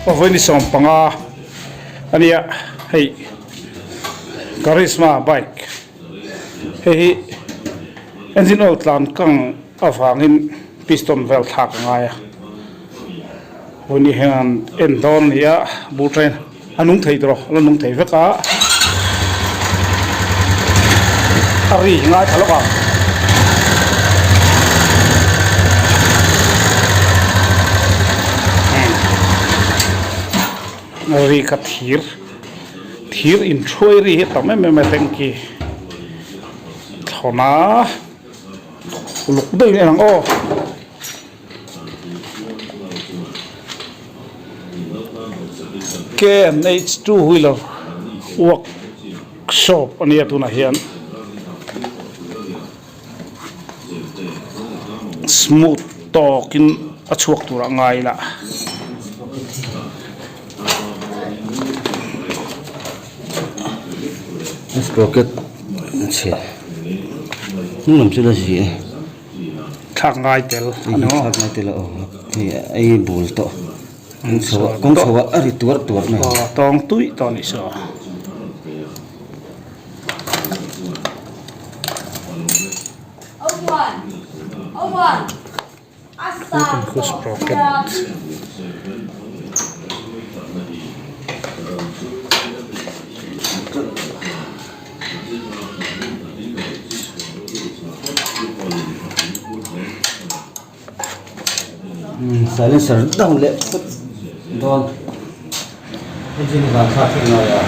Vawiin ni 15 a nia hei Karizma bike hei hi engine oil tlan kang avangin piston vel thlak a ngai a vawiin hian en dawn a ni a bul train a nung thei tawh a la nung thei vek a a ri hi ngaithla lawk ang. A ri kha thir thir inhruai ri hi a tam em em a tanky thlawna uluk deuhin a en ang aw. KNH two wheeler workshop a nia tunah hian smooth tawkin a chhuak tur a ngai la. Sprocket chhe hnung lam chu la zi e. Thlak ngai tel a ni maw? Thlak ngai tel a aw hei a ei bul tawh kawng chho ah kawng chho ah a ri tuar tuar mai. Aw tawng tuih tawh a nih saw. Sprocket. Silencer down leh phawt dawn engine van thlak thei ngai a.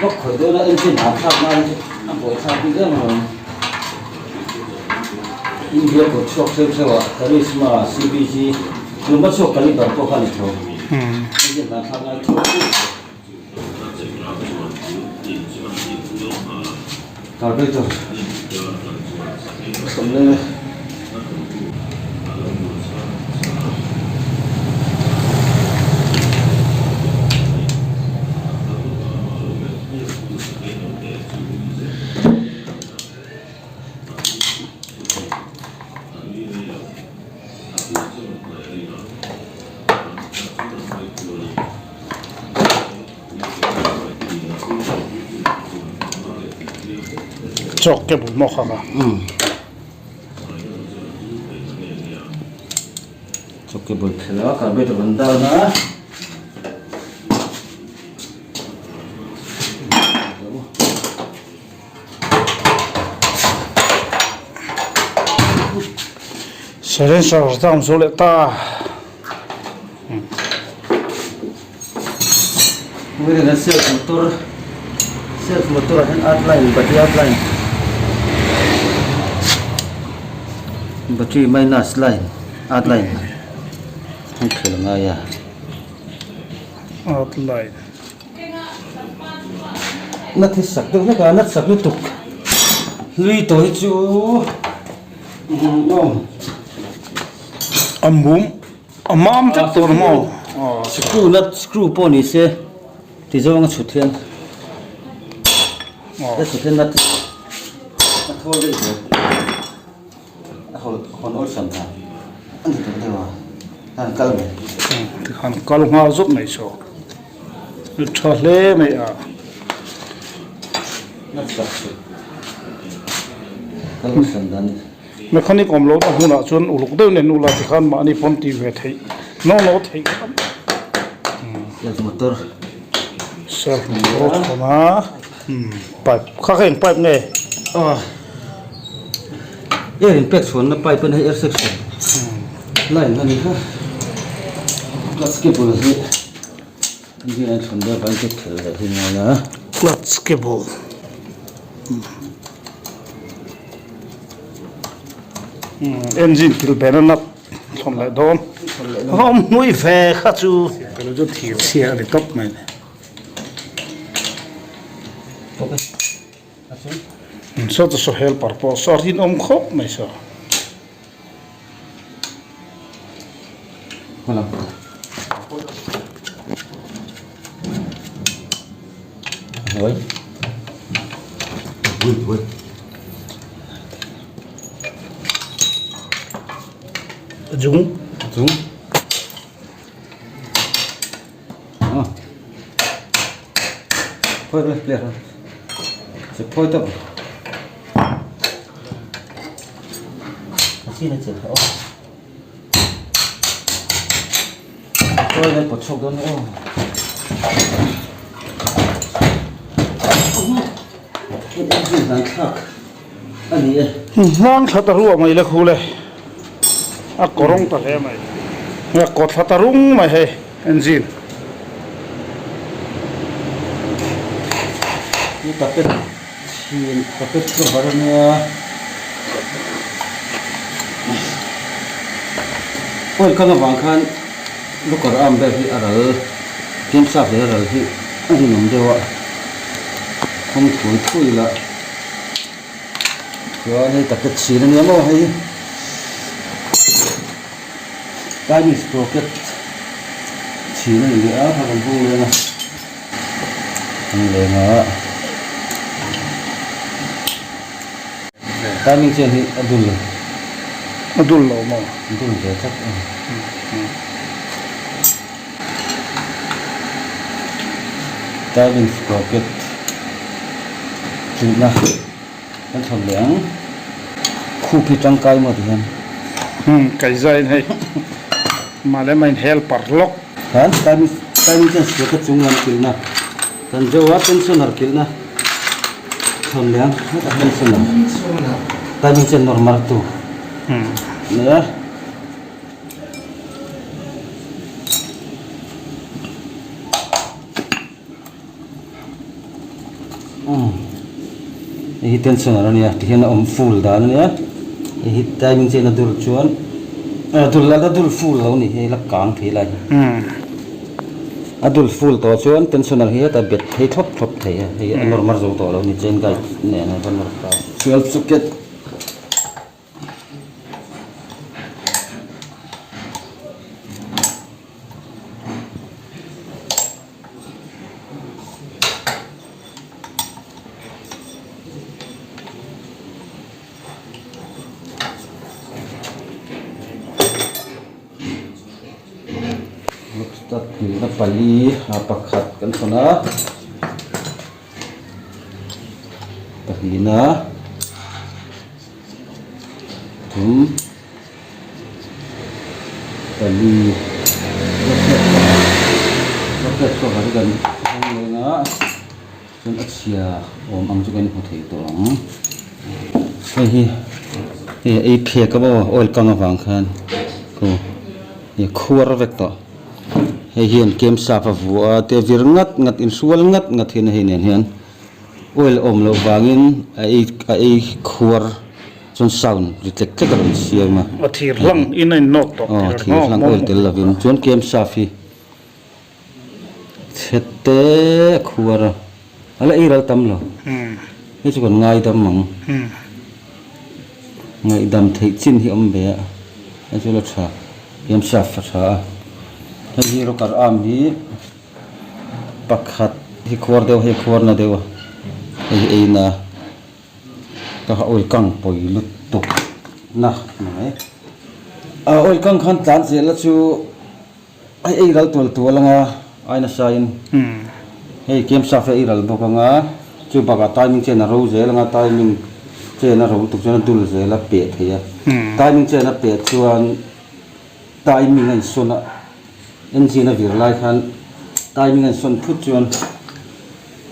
Vak khawih dawn a engine ah thlak nan a buai thlak bik em alawm. India kut chhuak hreuh hreuh ah Karizma, CBG tumah chhuak caliber pawh kha a ni tho. Engine ah thlak ngai tho. Carburetor sawmleng e. Chawk te bul maw kha kha. Chawk te bul phel a carburetor kan down a. Silencer down zo leh ta. Vawiin hian self motor self motor ah hian art line battery art line battery minus line art line an khel a ngai a. Art line. Na thi sak deuh hlek a na sak lutuk hlui tawh hi chu aw. A mum a mam vek tur maw? Screw nut screw pawh ni se ti zawng a chhut hian a chhut hian nut a thawl daih zel a hawn hawn awlsam dan a ni deuh deuh a han kal mai. Tikhan kal nghal zawt mai saw tha hle mai a. Nut sak chhut kal awlsam dan. Mechanic awm lohna hmunah chuan uluk deuh nen ula tikhan mahni pawn tih ve theih no no theih kha Self motor Self motor chhawm a pipe kha kha eng pipe nge? Aw air in pek chhuanna pipe a ni hei air section line a ni kha clutch cable hi engine a chhun dawn avangin check leh hi ngai a. Clutch cable. Engine thil ber a nat thlawn leh dawn a awm hnuai ve kha chu chu thir chhia a ni tawp mai ni saw chu saw helper pawh saw rinawm khawp mai saw. Hmalam. Hnuai. Hnuai hnuai. Jung. Jung. Ah. Phoi ro clear. Se phoi tawp. A chin a che tha aw. Phoi lai pawt chhuak dawn aw. Hlang thla ta ruah mai le khu le a kawrawng ta hle mai a kaw thla ta rung mai hei engine. Hi carpet chhin carpet cover a nia oil kang avang khan looker arm vel hi a ral camshaft leh a ral hi a rinawm deuh a. Kawng thui thui la chuan hei takte chhin a nia maw hei timing sprocket chhin a ni leh a kha kan hung leng a hung leng a timing chian hi a dul a dul lo maw a dul ve tlat a ni. Diving sprocket tihna kan thawn leh ang khup hi tangkai maw ti hian. Hmm kaihzain hei mahni mah in hel par lawk. Khan diving diving chuan sprocket chung lam kilhna kan zo a pensioner kilhna thawn leh ang hetah pensioner diving chuan nawr mar tu nia. Hei hi tensioner a nia tihian a awm full dan a nia hei hi timing chen a dur chuan a dul a dul full lo ni hei la kang thei lai hi a dul full tawh chuan tensioner hi heta bet phei thlawp thlawp thei a hei a nawr mar zo tawh lo ni chain guide nen a va nawr ta twelve socket. Lobster pali a pakhat kan thawn a. Pahnihna thum pali rocket cover hi kan hawng leng a chuan a chhia awm ang chu kan hmu thei tawh ang hei hi hei ei phek a maw oil kang avang khan khu hei khuar vek tawh. Hei hian kem sap a vuah a te vir ngat ngat inhrual ngat ngat hian hei nen hian oil awm loh vangin a ei a ei khuar chuan sound ri tlek tlek a rawn siam a. A thir hlang in a innawt tawh Aw thir hlang oil tel lovin chuan kem sap hi chhe te a khuar a a la ei ral tam lo hei chu kan ngaidam ang ngaihdam theih chin hi a awm ve a hei chu la tha. Hian shaft a tha a hei hi rocker arm hi pakhat hi khuar deuh hei khuar na deuh a hei hi ei na ka ha oil kang pawi lutuk na ni mai a oil kang khan tlan zel a chu a ei ral tual tual ang a ai nasa in hei kem shaft hi a ei ral bawk ang a chu bakah timing chen a ro zel ang a timing chen a ro lutuk chuan a dul zel a peh thei a timing chen a peh chuan. Timing a insawn a, engine a vir lai khan timing a insawn phut chuan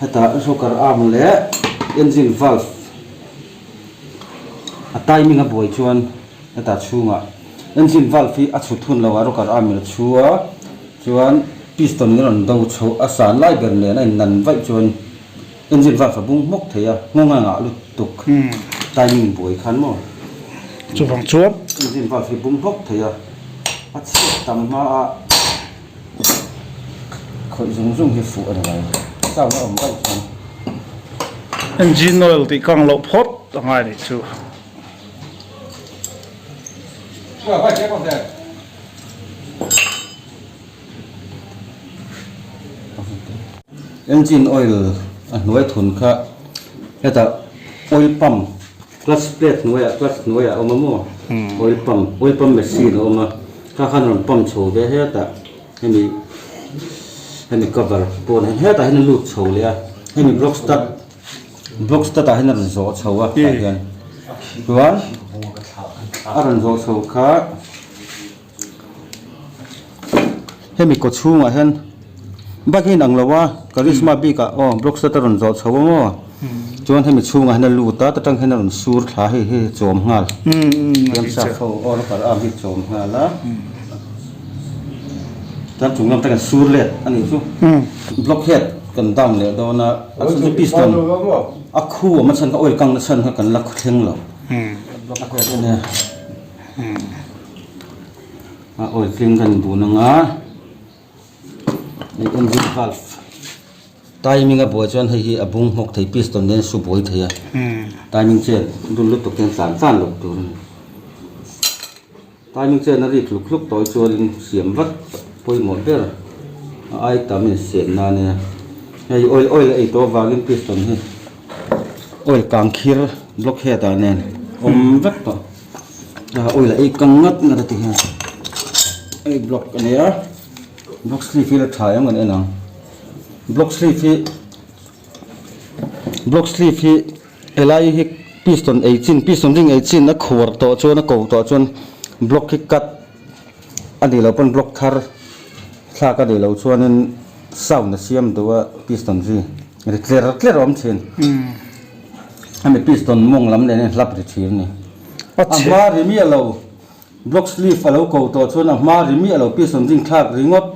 hetah rocker arm leh engine valve a timing a buai chuan hetah chhungah engine valve hi a chhut hun lo a rocker arm in a chhu a chuan piston in a rawn do chhoh a san lai ber nen a innan vaih chuan Engine valve a bung hmawk thei a, nghawng a ngah lutuk timing buai khan maw? Chuvang chuan. Engine valve hi bung hmawk thei a, a chhiat tam hma a khawih zung zung hi fuh a ni mai, sound a awm daih chuan. Engine oil tih kang loh phawt a ngai nih chu. Engine oil a hnuai thun kha hetah oil pump clutch plate hnuaiah clutch hnuaiah a awm a maw oil pump oil pump machine a awm a kha khan rawn pump chho ve hetah hemi hemi cover pawn hian hetah hian a lut chho leh a hemi block stud block stud ah hian a rawn zawh chho a tah hian chuan a rawn zawh chho kha. Hemi kaw chhungah hian bike hi a inang lo a karizma bikah aw block set a rawn zawh chho a maw chuan hemi chhungah hian a lut a ta tang hian a rawn sur thla hei hei chawm nghal chuan sap ho aw rubber arm hi chawm nghal a chuan chung lam tangin sur let a nih chu block head kan down leh dawn a a chhan chu piston a khu awm a chhan kha oil kang na chhan kha kan la thleng lo block head a nia. A oil tling kan bun anga hei engine valve timing a buai chuan hei hi a bung hmawk thei piston nen su buai thei a timing chain dul lutuk hian tlan tlan loh tur a ni timing chain a rik hluk hluk tawh hi chuanin siam vat pawimawh ber a ai tam insiam nan ania hei oil oil a ei tawh avangin piston hi oil kang khir block head ah nen awm vek tawh. A oil a ei kang ngat ngat a ti hian hei block a nia block sleeve hi la tha em kan en ang block sleeve hi block sleeve hi helai hi piston ei chin piston ring ei chin a khuar tawh chuan a ko tawh chuan block hi cut a nih loh pawn block thar thlak a nih loh chuanin sound a siam duh a piston ri ri tler tler a awm thin hemi piston mawng lam nen hian hlap ri thin a ni. A hma ri miah lo, block sleeve a lo ko tawh chuan a hma ri miah lo piston ring thlak ringawt,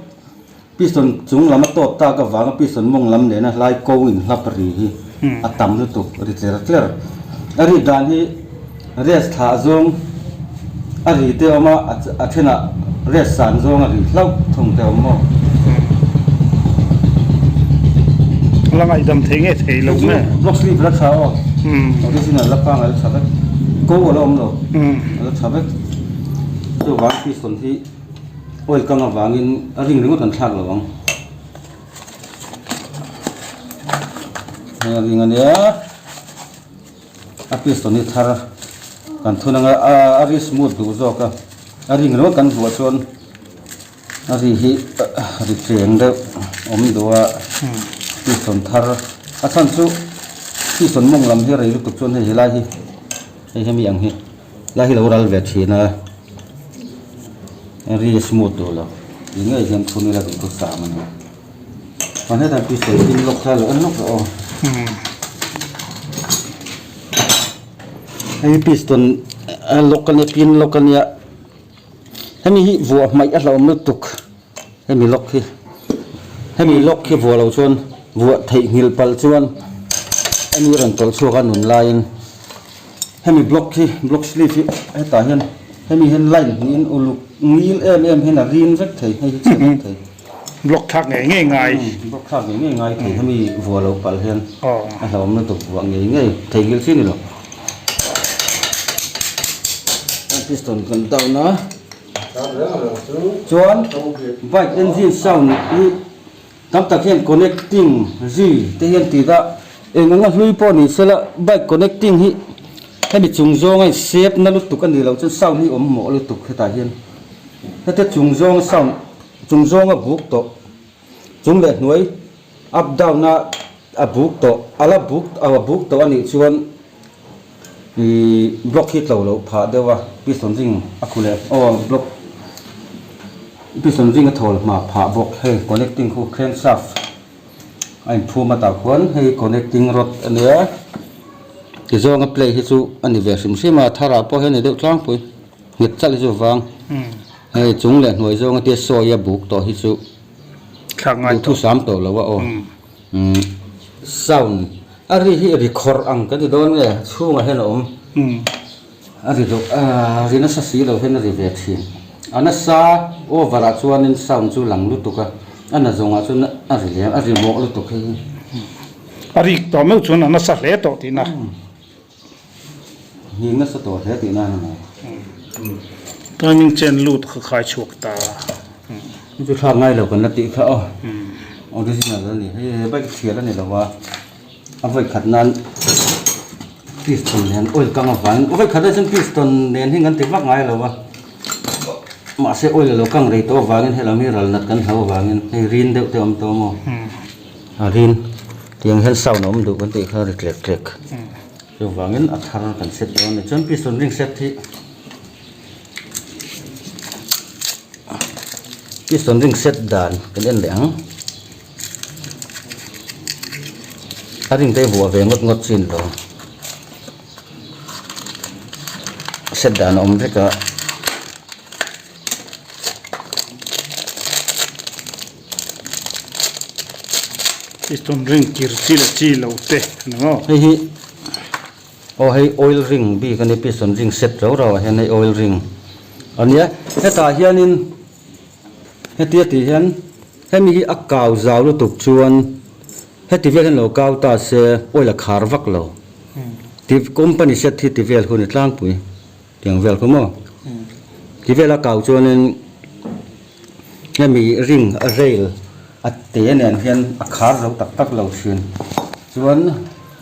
piston chung lam a tawt tak avanga piston mawng lam nena hlai ko in hlap ri hi a tam lutuk ri tler tler. A ri dan hi rest thlah zawng a ri te awm a, a thenah rest san zawng a ri hlauh thung te awm maw. La ngaihdam thei nge thei lo nge. Block sleeve la tha aw. Original la pangai la tha vek. Ko a la awm lo. A la tha vek. Chuvang piston hi oil kang avangin a ring ringawt an thlak lo ang. Hei a ring a nia. A piston hi thar kan thun anga a ri smooth duh zawk a. A ring ringawt kan vuah chuan A ri hi ri cheng deuh awm duh a piston thar a chhan chu piston mawng lam hi rei lutuk chuan hei helai hi hei hemi ang hi lai hi lo ral ve thin a a ri a smooth duh lo ti ngei hian thun ila duh chu sam a ni chuan hetah piston pin lawk kha lo en lawk rawh aw hei piston lock a nia pin lock a nia. Hemi hi vuah hmaih a hlauhawm lutuk hemi lock hi hemi lock hi vuah loh chuan vuah theihnghilh palh chuan hemi rawn tawlh chhuak a nun laiin hemi block hi block sleeve hi hetah hian hemi hian line hnihin uluk ngil em em hian a rin vek thei hei hi chhe vek thei. Block thlak ngei ngei ngai. Block thlak ngei ngei ngai thei hemi vuah loh palh hian a hlauhawm lutuk vuah ngei ngei theihnghilh chi a ni lo. Piston kan down a chuan bike engine sound hi tam tak hian connecting ri te hian ti a eng anga hlui pawh ni sela bike connecting hi hemi chung zawnga in sep na lutuk a ni lo chuan sound hi awm mawh lutuk hetah hian heta chung zawnga sound chung zawnga buk tawh chung leh hnuai up down a a buk tawh a la buk a buk tawh a nih chuan Ihh block hi tlo loh phah deuh a piston ring a khu leh aw block piston ring a thawl hma phah bawk hei connecting khu crankshaft a inphum a tah khuan hei connecting rod a nia tizawnga play hi chu a ni ve hrim hrim a tharah pawh hian a ni deuh tlangpui nghet chalh hi chu vang hei chung leh hnuai zawnga tia sawi a buk tawh hi chu duhthusam tawh lo a aw. Umm sound a ri hi ri khawrh ang kan ti dawn nge chhungah hian a awm a ri deuh a ri nasa si lo hian a ri ve thin a nasa over ah chuanin sound chu lang lutuk a a na zawngah chuan a ri lem a ri mawh lutuk hei hi. A rik tawh meuh chuan a nasa hle tawh tihna. Hnim nasa tawh hle tihna a ni mai. Timing chen lut kha khai chhuak ta. Chu thlak ngai lo kan la tih kha aw. Original a ni. Hei he bike thial a ni lo a, a vawi khat nan piston nen oil kang avangin vawi khat ah chuan piston nen hi kan ti vak ngai lo a, mahse oil a lo kang rei tawh avangin helam hi ral nat kan hlau avangin hei rin deuh te a awm tawh maw? A rin tiang hian sound a awm duh kan tih kha ri tlek tlek chuvangin a thar kan set dawn a ni. Chuan piston ring set hi. Piston ring set dan kan en leh ang. A ring te hi vuah ve ngawt ngawt chin lo. Set dan a awm vek a. Piston ring kir chi leh chi lo te a ni maw? Hei hi. Aw hei oil ring bik a ni piston ring set rau rau ah hian hei oil ring a nia hetah hianin hetia tih hian hemi hi a kau zau lutuk chuan heti vel hian lo kau ta se oil a khar vak lo ti company set hi ti vel hun a tlangpui tiang vel kha maw ti vel a kau chuanin hemi ring a rail a te nen hian a khar zo tak tak lo thin chuan.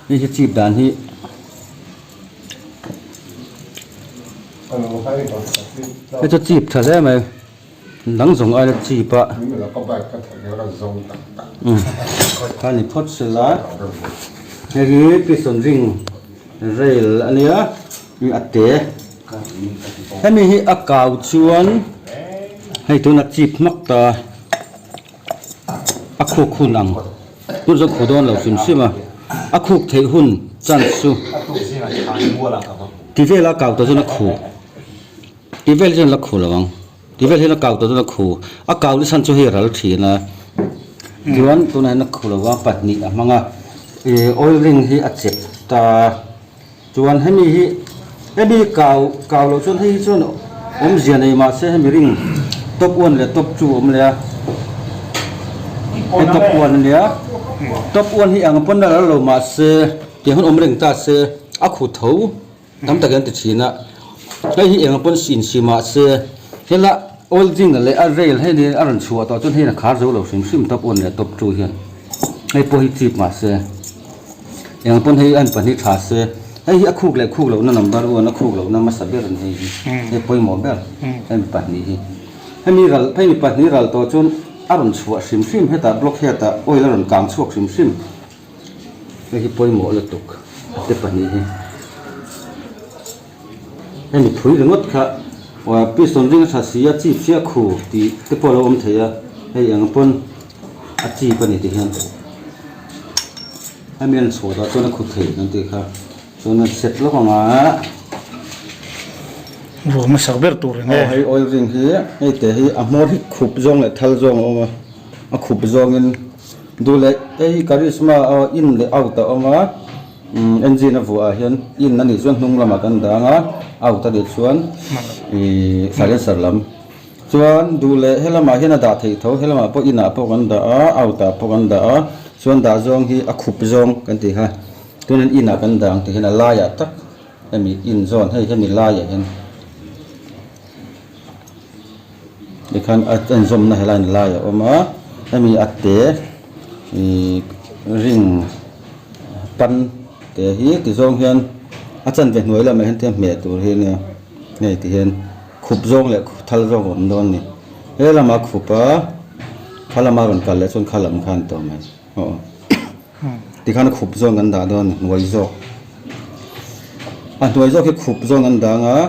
Hei hi chip dan hi hei chu chip tha hle mai dang zawng aia chip a kha ni phawt sela hei hi piston ring rail a nia a te hemi hi a kau chuan hei tuna chip hmak ta. A khuk hun ang hun chu a khu dawn lo hrim hrim a, a khuk theih hun chance chu ti vela kau tawh chuan a khu, ti vel chuan la khu lo ang, ti vel hian a kau tawh chuan a khu, a kau na chhan chu hei a ral thin a, chuan tunah hian a khu lo a pahnih a hmang a, ih oil ring hi a chep ta. Chuan hemi hi hemi kau kau loh chuan hei hi chuan awmzia nei mahse hemi ring top one leh top two a awm leh a hei top one a nia top one hi ang pawn a ral lo mahse tiang hun awm reng ta se a khu tho tam takin an ti thin a hei hi eng pawn insi mahse hela oil ring leh a rail hei ni a rawn chhuah tawh chuan hei a khar zo lo hrim hrim top one leh top two hian hei pawh hi chip mahse. Eng pawn hei an pahnih tha se, hei hi a khuk leh khuk lohna number one a khuk lohna hmasa ber a ni hei hi, hei pawimawh ber hemi pahnih hi. Hemi ral hemi pahnih ral tawh chuan a rawn chhuah hrim hrim hetah block hetah oil a rawn kang chhuak hrim hrim, hei hi pawimawh lutuk a te pahnih hi. Hemi phui ringawt kha piston ring a tha si a chip chiah khu tih te pawh a lo awm thei a, hei eng pawn a chip a ni ti hian. Hemi an chhuah tah chuan a khut thei kan tih kha chuan a set lawk ang a. Ruah hmasak ber tur eng e. Aw hei oil ring hi hei te hi a hmawr hi khup zawng leh thal zawng a awm a, a khup zawngin duh leh hei hi karizma aw in leh out a awm a umm engine a vuah ah hian in a nih chuan hnung lamah kan dang a out a nih chuan ihh silencer lam. Chuan duh leh helamah hian a dah theih tho, helamah pawh inah pawh kan dah a, out ah pawh kan dah a, chuan dah zawng hi a khup zawng kan tih kha, tunin inah kan dah ang tih hian a laiah tak hemi in zawn hei hemi laiah hian tikhan a enzawmna helaiin a laiah a awm a, hemi a te ih ring pan te hi ti zawng hian a chanve hnuai lamah hian te hmeh tur hi ania hei ti hian. Khup zawng leh thal zawng a awm dawn a ni. He lama khup a, kha lama rawn kal leh chuan kha lam khan tawh mai. Aw tikhan khup zawng kan dah dawn a ni, hnuai zawk. A hnuai zawk hi khup zawng kan dang a,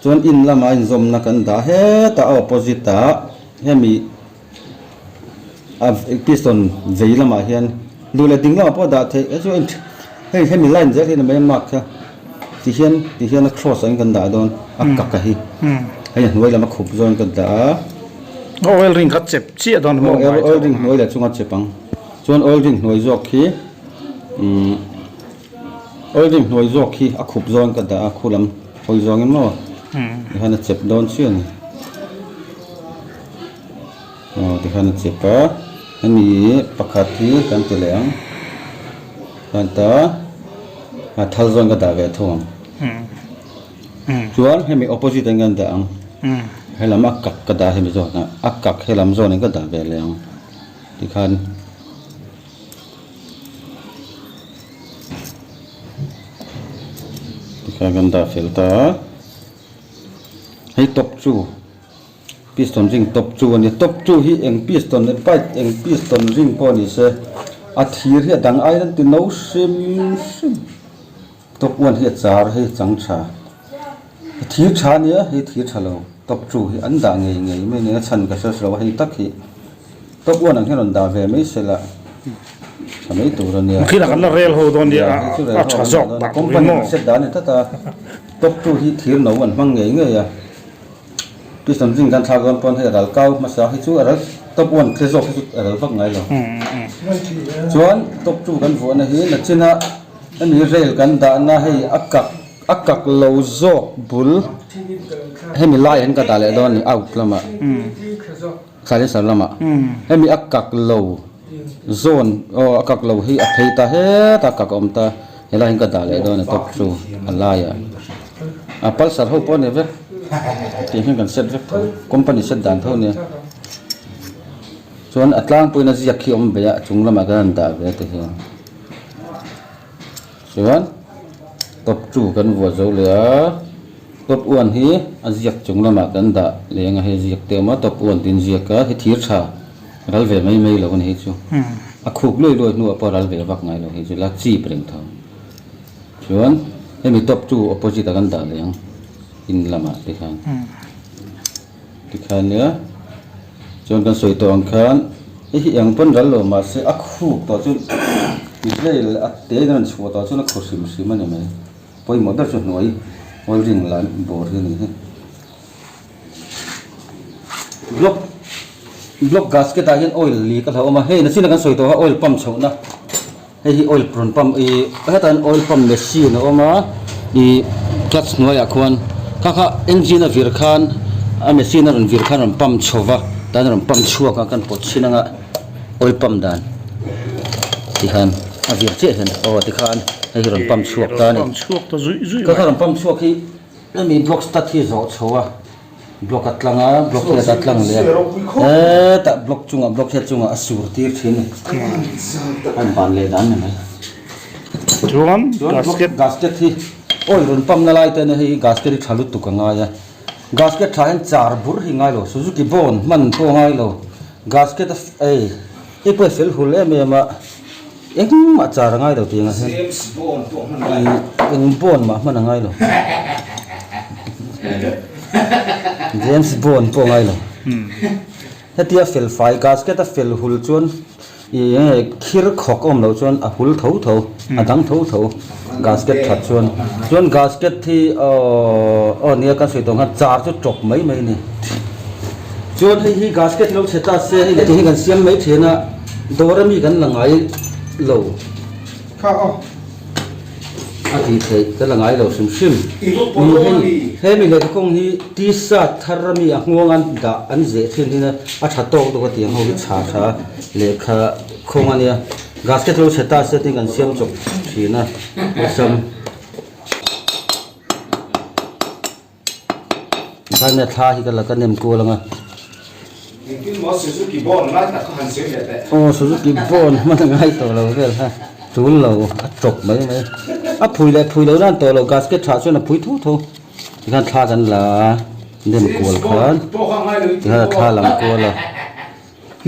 chuan in lama inzawmna kan dah hetah a opposite ah hemi A piston vei lamah hian duh leh ding lamah pawh a dah theih he chu hei hemi line zel hi a ni mai a mark kha ti hian ti hian a cross ang in kan dah dawn a kak a hi hei a hnuai lam a khup zawn ka dah a. Oil ring kha chep chiah dawn maw ngai oil ring hnuai leh chunga chep ang chuan oil ring hnuai zawk khi umm oil ring hnuai zawk khi a khup zawn ka dah a khu lam hawi zawngin maw tikhan a chep dawn chiah a ni. Aw tikhan a chep a hemi pakhat hi kan ti leh ang chuan ta a thal zawn ka dah ve thung ang chuan hemi opposite ah hian kan dah ang helam a kak ka dah hemi zawn ah a kak helam zawn in ka dah ve leh ang tikhan. Tikhan kan dah fel ta a, hei top chu piston ring top chu a ni. Top chu hi eng piston bike eng piston ring pawh ni se a thir hi a dang aiin an ti no hrim hrim. Top one hi a char hei chang tha thir tha a nia hei thir tha lo top two hi an dah ngei ngei mai nia chhan ka hre lo a hei tak hi top one ang hian rawn dah ve mai se la tha mai tur a nia Makhinah kan la rel ho dawn nia a tha zawk dah tur in maw company set dan a ni tlat a top two hi thir no an hmang ngei ngei a piston ring kan thlak dawn pawn hei a ral kau hmasa hi chu a ral top one tle zawk hi chu a ral vak ngai lo chuan top two kan vuahna hi nachina. Hemi rail kan dahna hei a kak a kak lo zawk bul hemi laiah hian ka dah leh dawn a ni out lamah silencer lamah hemi a kak lo zawn aw a kak lo hi a phei ta hetah kak a awm ta helaiah hian ka dah leh dawn a ni tawp chu a laiah a pulsar ho pawh a ni vek tiang hian kan set vek tho company set dan tho a nia. Chuan a tlangpuiin a ziak khi a awm ve a a chung lamah khan an dah ve a ti hian. Chuan top two kan vuah zo leh a, top one hi a ziak chung lamah kan dah leh ang a hei ziak te a awm a top one tiin ziak a hei thir tha ral ve mai mai lo a ni hei chu a khuk luai luai hnuah pawh ral ve vak ngai lo hei chu la chip reng tho. Chuan hemi top two opposite ah kan dah leh ang in lamah te khan. Tikhan nia, chuan kan sawi tawh ang khan hei hi eng pawn ral lo mahse a khuk tawh chu rail a te in a rawn chhuah tawh chuan a khaw hrim hrim a ni mai. Pawimawh ber chu hnuai oil ring lah bawr hi a ni hi. Block block gasket ah hian oil leak a hlauhawm a, hei nachin a kan sawi tawh kha oil pump chhohna. Hei hi oil rawn pump ih hetah hian oil pump machine a awm a ih clutch hnuaiah khuan kha kha engine a vir khan a machine a rawn vir khan a rawn pump chho va tan a rawn pump chhuak a kan pawt chhin anga oil pump dan tikhan a vir chiah hian aw tikhan hei hi rawn pump chhuak ta a ni kha kha rawn pump chhuak hi hemi block stud hi zawh chho a. Block a tlang a, block hian a tlang leh a, hetah block chungah block hian chungah a sur tir thin a ni, a inban leh dan ni mai. Chuan gasket gasket hi oil rawn pump na lai te ania hei hi gasket hi tha lutuk a ngai a, gasket tha hian char bur hi ngai lo, Suzuki bond hman pawh a ngai lo, gasket a ei hei pawh a fel hul em em a. Engmah char a ngai lo tih ang hian eng bond mah hman a ngai lo James Bond pawh a ngai lo hetia fel fai gasket a fel hul chuan ih eng nge khir khawk a awm loh chuan a hul tho tho a dang tho tho gasket that chuan chuan gasket hi aw aw nia kan sawi tawh ang khan char chu tawp mai mai a ni chuan hei hi gasket lo chhe ta se hei leh hi kan siam mai thin a. Dawr ami kan la ngai lo. Kha aw. A tih theih ka la ngai lo hrim hrim. Ni hei he mi lehkha kawng hi t-shirt thar ami a hmuang an dah an zeh thin hin a a tha tawk deuh a tiang ho hi chha tha lehkha khawng a nia. Gasket lo chhe ta se tin kan siam chawp thin a awlsam. Tikhan nia thla hi ka la ka nem kual anga. Engtin maw Suzuki Bond lai tak kha han sawi leh teh. Aw Suzuki Bond hman a ngai tawh lo vel kha tul lo a tawp mai mai. A phui leh phui lo nan tawh lo gasket tha chuan a phui tho tho. Tikhan thla kan la nem kual khan tikhan a thla lang kual a.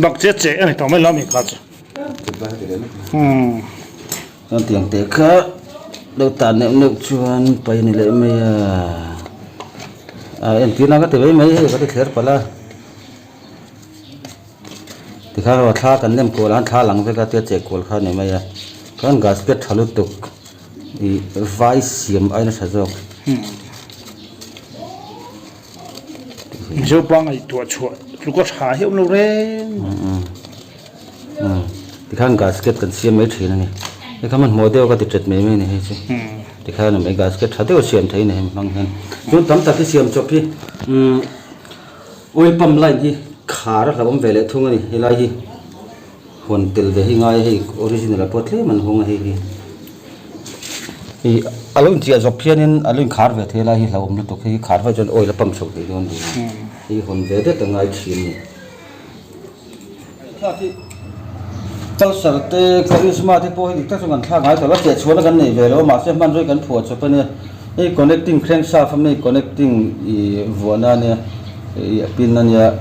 Bak che che a ni tawh mai lo mi kha chu. Umm. Chuan tiang teh kha lo tan neuh neuh chuan pai a ni leh mai a ah entirna ka ti mai mai hei ka ti thler palh a tikhan erawh thla kan nem kual a thla lang vek a tia cheh kual kha a ni mai a chuan gasket tha lutuk ih vai siam aiin a tha zawk. Mizo pa ngaihtuah chhuah tluk a tha hi a awm lo reng. Tikhan gasket kan siam mai thin a ni. Hei kha hmanhmawh deuh ka ti tet mai mai a ni hei chu. Tikhan a mai gasket tha deuh a siam thei a ni hemi hmang hian. Chuan tam tak hi siam chawp hi oil pump line hi khar a hlauhawm ve leh thung a ni helai hi. Hawn tel ve hi ngai a hei original ah pawh tlem an hawng a hei hi. Ih a lo inchiah zawk khianin a lo inkhar ve thei lai hi hlauhawm lutuk hei hi khar vaih chuan oil a pump chho thei dawn ni a hei hawn ve det a ngai thin a ni. Thlak hi Pulsar te Karizma te pawh hi dik tak chuan kan thlak ngai tawh lo a chehchhuahna kan nei ve lo a mahse hmanraw hi kan phuah chawp a nia. Hei connecting crankshaft a mi connecting ih vuahna a nia ih a pin a nia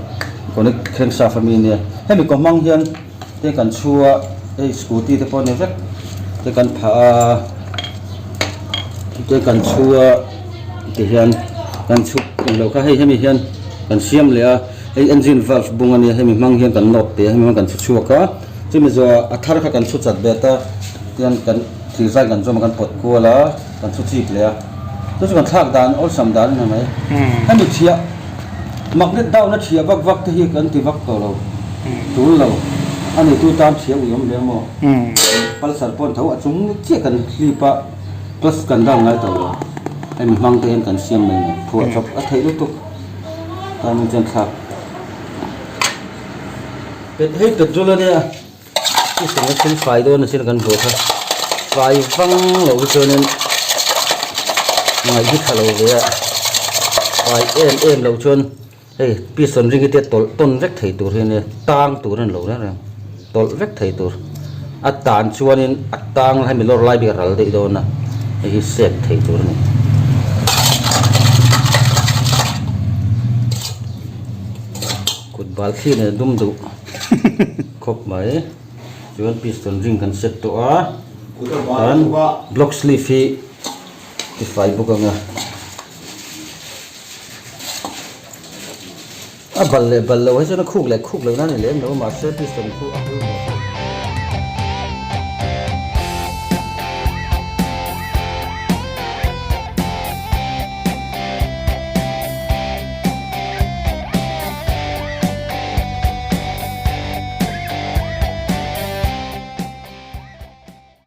connect crankshaft a mi a nia hemi kaw hmang hian te kan chhu a hei scooty te pawh a ni vek te kan phah a te kan chhu a tihian kan chhuk englo kha hei hemi hian kan siam leh a hei engine valve bung a nia hemi hmang hian kan nawt teh a hemi hmang kan chhu chhuak a chumi zawhah a thar kha kan chhu chat bet a tihian kan thir zai kan zawm a kan pawt kual a. Kan thu chik leh a, chu chu kan thlak dan awlsam dan a ni mai. Hemi thiah, magnet down a thiah vak vak te hi kan ti vak tawh lo, tul lo. A neitu tan thiah ui awm ve maw? Pulsar pawh an tho a chung chiah kan hlip a, plus kan down ngai tawh lo. Hemi hmang te hian kan siam mai mai, phuah chawp a theih lutuk tan chuan thlak. Hei petrol a nia. Piston a thil fai dawn asin kan buai kha fai vang loh hi chuanin ngaih hi tha lo ve a fai em em loh chuan hei piston ring hi te tawlh tawn vek thei tur hi ania tang tur a ni lo reng reng tawlh vek thei tur a tan chuanin a tang hemi lawr lai bik a ral daih dawn a hei hi set thei tur a ni. Kut bal thli nen a dum duh. Khawp mai. Chuan piston ring kan set tawh a. Chuan block sleeve hi tifai bawk ang a. A bal leh bal lo hi chuan a khuk leh khuk loh nan a ni lem lo a mahse piston khu a pawimawh.